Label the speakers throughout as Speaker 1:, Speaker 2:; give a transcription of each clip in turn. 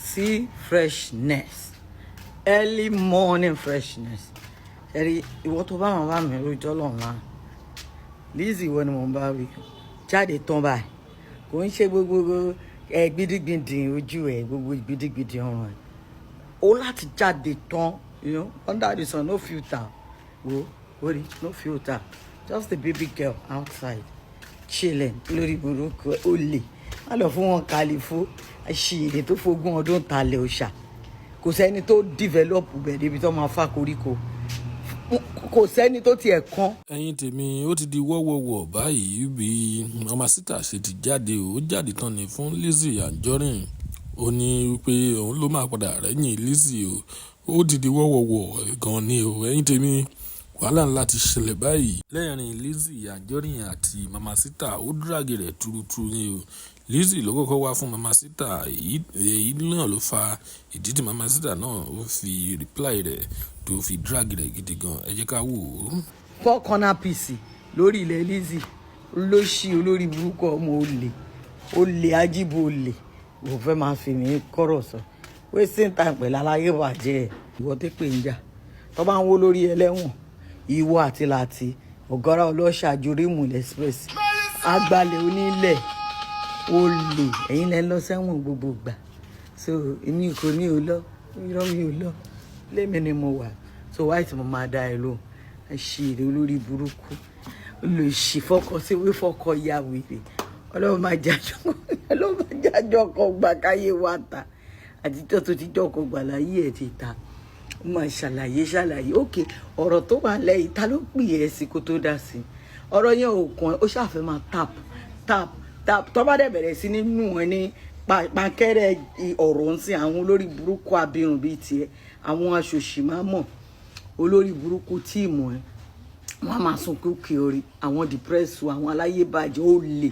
Speaker 1: See freshness, early morning freshness. Ṣẹ́rí ìwọ tó bá wọn bá mi rojọ́ lọ́nà Lizzy, ìwọ ni mò ń bá wí. Jáde tán báyìí, kò ń ṣe gbogbo ẹ gbidigbidi ojú ẹ, gbogbo gbidigbidi ọrùn ẹ o, láti jáde tán, under the sun, no filter. Wo orí, no filter, just a baby girl outside chilling. Lórí burúkú, ó lè má lọ fún wọn. Kàlífó àṣìírí tó fogún ọdún talẹ̀ òòṣà, kò sẹ́ni tó develop bẹ̀ débi tó máa fà koríko, kò sẹ́ni tó tiẹ̀ kàn.
Speaker 2: Ẹ̀yin tèmi, ó ti di wọ́wọ́wọ́ báyìí. Bí Mamacita ṣe ti jáde, ó jáde tán ni fún Lizzy Anjorin. Ó ní wípé òun ló máa padà rẹ́yìn Lizzy o. Ó ti di wọ́wọ́wọ́ gan ni o. Ẹ̀yin tèmi, wàhálà ńlá ti ṣẹlẹ̀ báyìí lẹ́yìn Lizzy Anjorin àti Mamacita. Ó drag rẹ̀ tuurutu ni o. Lizzy ló kọ́kọ́ wá fún Mamacita. Èyí náà ló fa ìdí tí Mamacita náà ó fi reply rẹ̀, tó fi drag rẹ̀ gidi gan. Ẹ jẹ́ ká wò ó.
Speaker 1: Four corner piece lórí ilẹ̀ Lizzy ló ṣí. Olórí burúkú, ọmọ olè, olè ajíbo, olè wò fẹ́ máa fi mí kọ́rọ̀ sọ, wasting time pẹ̀lú aláyé bàjẹ́ ẹ̀. Ìwọ tó pè ń jà tó bá ń wó lórí ẹlẹ́wọ̀n, ìwọ àti láti ọ̀gọ́rá ọlọ́ṣà Jórímù Express, agbalẹ̀ onílẹ̀, olè, ẹ̀yin lẹ́ ń lọ sẹ́wọ̀n gbogbo gbà. So èmi kò ní o lọ, irọ́, mi ò lọ, lémi ni mo wà. So white, mo máa dá ẹ lóhùn. Ẹ ṣe èrè olórí burúkú, olùsì fọkọ síwé fọkọ ya wèrè. Ọlọ́run máa jájọ́, Ọlọ́run máa jájọ́ ọkọ̀ gbà káyé wa ta àtijọ́ tó ti jọ́ ọkọ̀ gbà láyé ẹ̀ ti ta. Ó máa ṣàlàyé ṣàlàyé. Òkè ọ̀rọ̀ tó wà lẹ́yìn, ta ló pè é sí kó tó dá sí ọ̀rọ̀ yẹn? Ò kàn. Ó ṣàfẹ́ máa tap tap tap. Tó bá dẹ̀ bẹ̀rẹ̀ sí nínú ẹ ní pankẹ́rẹ́ ọ̀rọ̀ ń sìn, àwọn olórí burúkú abirùn bíi tiẹ̀, àwọn aṣòṣì máa mọ̀, olórí burúkú team ẹ̀, wọ́n á máa sunkún kiri, àwọn depressed, àwọn aláyébàjẹ́. Ó lè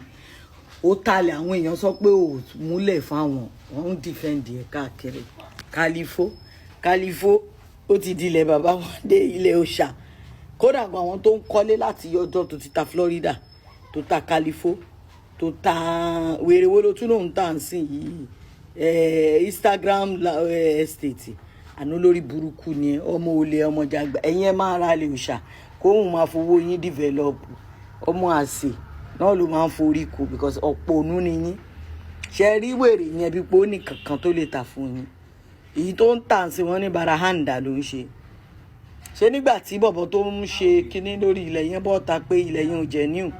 Speaker 1: ó talẹ̀, àwọn èèyàn sọ pé ò múlẹ̀ fáwọn, wọ́n ń defend ẹ̀ káàkiri. Kálífó, kálífó, ó ti di ilẹ̀ bàbá wọn dé ilẹ̀ òòṣà. Kódà gan, àwọn tó ń kọ́lé láti ọjọ́ tó ti ta Florida, tó ta kálífó, tó ta wèrè wo ló tún lòun tà ń sìn yìí, Instagram estate àná. Lórí burúkú ni ẹ, ọmọ olè, ọmọ jàgbá. Ẹ̀yin ẹ máa ra lè òòṣà kóhùn máa fowó yín develop. Ọmọ àṣẹ náà ló máa ń forí kù because ọ̀pọ̀ ònú ni yín. Ṣe rí wèrè yẹn bí pé ó ní kankan tó lè tà fún yín? Èyí tó ń tà sí wọn ní barahanda ló ń ṣe. Ṣé nígbà tí bọ̀bọ̀ tó ń ṣe kinní lórí ilẹ̀ yẹn bọ́ ta pé ilẹ̀ yẹn ò jẹ́ níhùn,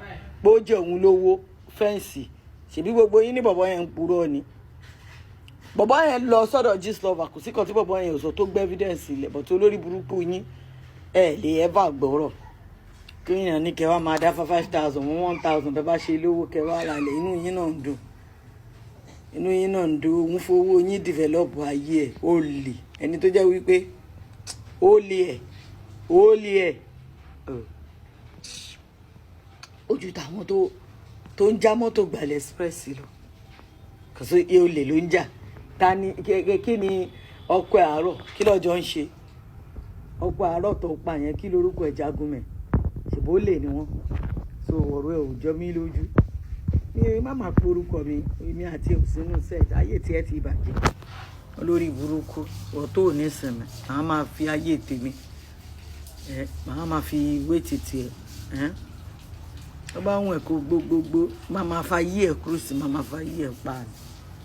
Speaker 1: pé ó jẹ́ òun lówó fence, ṣèbí gbogbo yín ní bọ̀bọ̀ yẹn ń purọ́ ni? Bọ̀bọ̀ yẹn lọ sọ́dọ̀ Gistlover, kò sí kan tí bọ̀bọ̀ yẹn ò sọ tó gbé evidence ilẹ̀ bọ̀ tó. Lórí burúkú yín, ẹ lè ever gbọ́rọ̀. Kéèyàn ní kẹ́ wá máa dá 5,000, 1,000, bẹ́ẹ̀ bá ṣe lówó kẹ́ wá ra lẹ̀. Inú yín náà ń dùn, inú yín náà ń dùn. Òun fowó yín develop ayé ẹ̀. Ó lè ẹni tó jẹ́ wípé ó lè ẹ̀, ó lè ẹ̀ ojú tàwọn tó ń já mọ́tò gbalẹ̀ express lọ. Kò sí olè ló ń jà. Ta ni kí ni ọkọ ẹ̀ àárọ̀, kí lọ́jọ́ ń ṣe ọkọ àárọ̀ tó pa yẹn? Kí lorúkọ ẹ̀? Jagun mẹ́ ṣèbó lè ní wọ́n. So ọ̀rọ̀ ẹ̀ ò jọ mí lójú. Mi má máa pe orúkọ mi. Èmi àti òsínú set ayé tiẹ̀ ti bàjẹ́. Olórí burúkú, ọ̀ tó ò ní sinmi, màá máa fi ayé tèmi ẹ, màá máa fi wé títì ẹ. Tó bá wọn kó gbogbogbò, má máa fa yí ẹ cruise, má máa fa yí ẹ pa ni.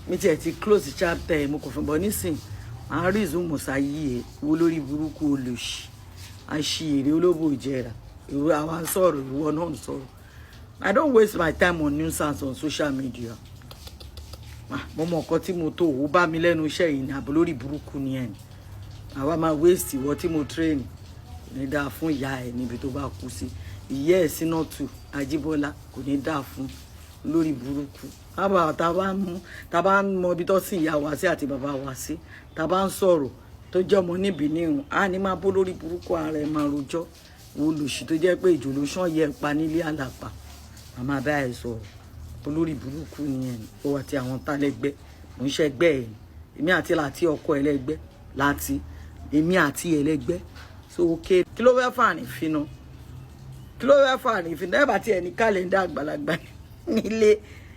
Speaker 1: Mi tiẹ̀ ti close chapter ẹ̀, mo kò fún bọ́ nísìn, màá resume sáyé ẹ̀. Wo lórí burúkú, olòṣì, àṣìírí, olóbò jẹrà. Ìwé àwa ń sọ̀rọ̀, ìwọ náà ń sọ̀rọ̀. I don't waste my time on nuisance on social media. Mo mọ nǹkan tí mo tó. Ò bá mi lẹ́nu iṣẹ́ yìí ní àbò. Lórí burúkú ni ẹ̀ ní àwa máa waste. Ìwọ tí mo train, kò ní dáa fún ìyá ẹ̀ níbi tó bá kú sí. Ìyá ẹ̀ sínátù Ajíbọ́lá, kò ní dáa fún lórí burúkú. Ábà tá a bá mú, tá a bá ń mọ ibi tó sì ìyá wa sí àti bàbá wa sí, tá a bá ń sọ̀rọ̀ tó jẹ́ ọmọ níbi níhùn á ní máa bó lórí burúkú ara ẹ̀ máa rojọ́. Wo lòṣì tó jẹ́ pé ìjò ló ṣàn yẹ pa nílé àlàpà, màmá bá ẹ sọ̀rọ̀. Olórí burúkú ni ẹ̀, ó àti àwọn tálẹ́gbẹ́ mò ń ṣẹgbẹ́ ẹ̀. Èmi àti láti ọkọ ẹlẹ́gbẹ́ láti èmi àti ẹlẹ́gbẹ́. So ok, kí ló fẹ́ fà ní fínà? Kí ló fẹ́ fà ní fínà? Ẹ bá tiẹ̀ ní kàlẹ́ndà àgbàlagbà nílé,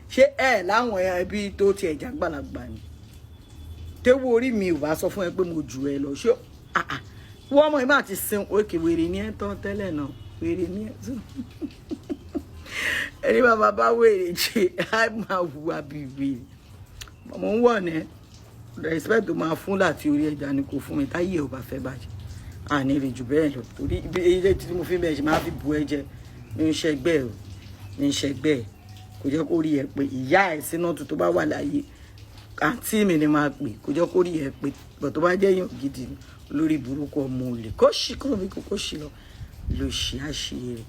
Speaker 1: ṣé ẹ láwọn ẹbí tó tiẹ̀ já àgbàlagbà ni? Tẹ́wọ́ orí mi ò bá sọ fún ẹ pé mo jù ẹ lọ, ṣé wọ́n mọ̀ ẹ má ti sin òkè? Wèrè ní ẹ tán tẹ́lẹ̀ náà, wèrè ní ẹ tán. Ẹni bàbá bá wèrè ṣe á máa hùwà bí wèrè. Mo ń wọ̀ ní respect tó máa fún láti orí ẹja ni kò fún mi. Táyé ò bá fẹ́ bàjẹ́, àní rí jù bẹ́ẹ̀ lọ, torí ibi ilé tí mo fi bẹ́ẹ̀ ṣe máa fi bu ẹ jẹ. Mi ń ṣẹgbẹ́ o, mi ń ṣẹgbẹ́ ẹ. Kò jẹ́ kó rí ẹ pé. Ìyá ẹ sínú tó bá wà láyé, àǹtí mi ni máa pè. Kò jẹ́ kó rí ẹ pé bọ̀ tó bá jẹ́ èèyàn gidi ni. Lórí burúkú, ọmọ olè, kó ṣì kúrò bí kò ṣì lọ lò ṣì àṣeyẹrẹ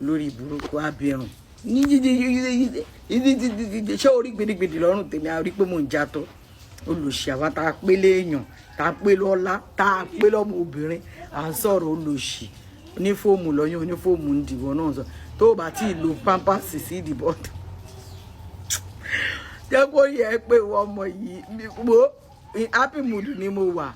Speaker 1: lórí burúkú abirùn. Ṣé orí gbidigbidi lọ́rùn tèmi? A rí pé mò ń jatọ́ olùṣì. Àwa tá a pé léèyàn, tá a pé lọ́lá, tá a pé lọ́mọ obìnrin, à ń sọ̀rọ̀ olùṣì onífóòmù lọ́yún, onífóòmù ń dìbò náà sọ. Tó o bá tí ì lo Pampers sí ìdìbò tó jẹ́ kó yẹ pé ìwọ ọmọ yìí, wo, happy mood ni mo wà.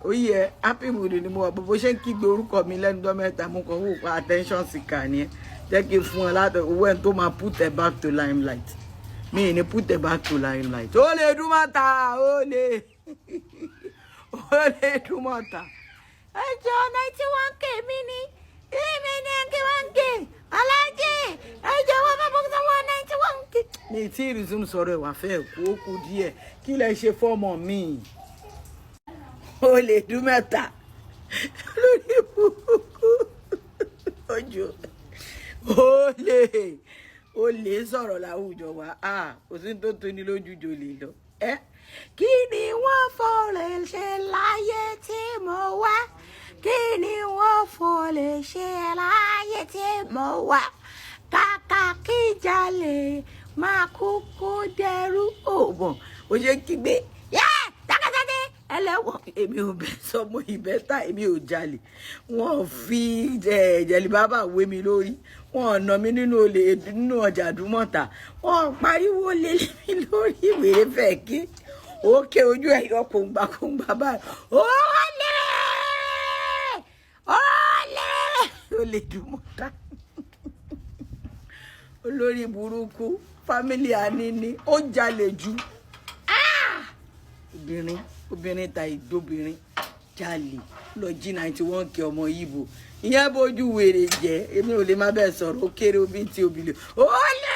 Speaker 1: Ó yẹ, happy mood ni mo wà. Bó ṣe ń kígbe orúkọ mi lẹ́nu tó mẹ́ta, mo kàn wò pa attention seeker ni ẹ. Jẹ́ kí n fún ọ láti owó ẹni tó máa put ẹ back to limelight. Mi ní put ẹ back to limelight. Ó lè dún mọ́ta, ó lè dún mọ́ta.
Speaker 3: Ẹ jọ, 91K mi ni, èmi ní 91K. Alájẹ, ẹ jọ, wọ́n bá bọ́ sọ́wọ́ 91K.
Speaker 1: Mi tí resume sọ̀rọ̀ ẹ̀wà fẹ́ kú, ó kú díẹ̀. Kí lẹ ṣe fọ́mọ mi? Ó lè dún mẹ́ta lórí burúkú ojú. Ó lè sọ̀rọ̀ láwùjọ wa. Kò sí tó tó ní lójú jò lè lọ.
Speaker 3: Kí ni wọ́n fọlẹ̀ ṣe láyé tí mo wá? Kí ni wọ́n fọlẹ̀ ṣe láyé tí mo wá? Kàkà kí jalè máa kúkú dẹrú.
Speaker 1: Ó mọ̀ ó ṣe ń kígbe.
Speaker 3: Yẹ́ dákẹ́dákẹ́.
Speaker 1: Ẹlẹ́wọ̀n, èmi ò bẹ́ sọmọ ìbẹ́ta, èmi ò jalè. Wọ́n fi jẹ̀lì bàbá wé mi lórí, wọ́n nà mí nínú olè nínú ọjà àdúmọ̀tà, wọ́n pariwo lé mi lórí. Ìwéré fẹ́ kí òkè ojú ẹ̀yọ kòǹgbà kòǹgbà báyìí.
Speaker 3: Ó lè, ó lè.
Speaker 1: Ó lè dùnmọ̀tà, olórí burúkú, family anini. Ó jalè ju obìnrin, obìnrin ta ìdóbìnrin jalè lọ jí 91K ọmọ Ìgbò. Ìyẹn bójú wèrè jẹ. Èmi ò lè má bẹ́ẹ̀ sọ̀rọ̀. Ó kéré obì tí obì lè. Ó lè.